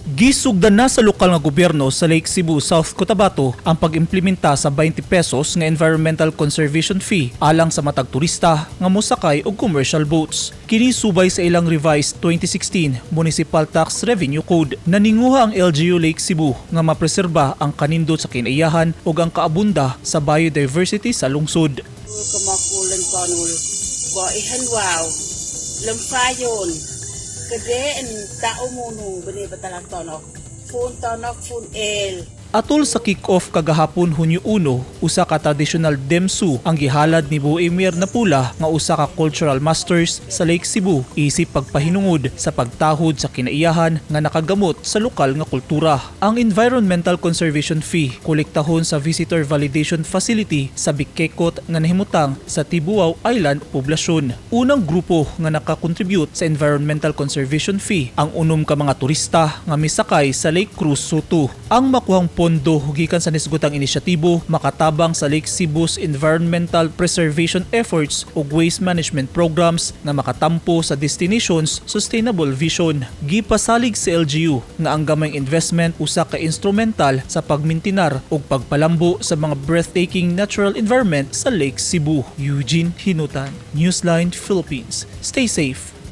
Gisugdan na sa lokal nga gobyerno sa Lake Cebu, South Cotabato ang pag-implementa sa 20 pesos nga environmental conservation fee alang sa matag turista nga mosakay og commercial boats. Kini subay sa ilang revised 2016 Municipal Tax Revenue Code. Naninguha ang LGU Lake Cebu nga mapreserba ang kanindot sa kinaiyahan ug ang kaabunda sa biodiversity sa lungsod. Kamakulan kanul ba ihanwaw lampayon kade tao mo bani batalang tonok fun tonok fun el. Atol sa kick-off kagahapon, Hunyo 1, usa ka traditional demsu ang gihalad ni Buemir Napula nga usa ka cultural masters sa Lake Cebu isip pagpahinungod sa pagtahod sa kinaiyahan nga nakagamot sa lokal nga kultura. Ang environmental conservation fee kolektahon sa Visitor Validation Facility sa Bikekot nga nahimutang sa Tibuao Island poblasyon. Unang grupo nga nakakontribute sa environmental conservation fee ang unom ka mga turista nga misakay sa Lake Cruise Sutu. Ang makuhang pondo gikan sa nisgutang inisyatibo makatabang sa Lake Cebu's environmental preservation efforts ug waste management programs nga makatampo sa destination's sustainable vision. Gipasalig sa LGU nga ang gamayng investment usa ka instrumental sa pagmintinar ug pagpalambo sa mga breathtaking natural environment sa Lake Cebu. Eugene Hinutan, Newsline Philippines. Stay safe.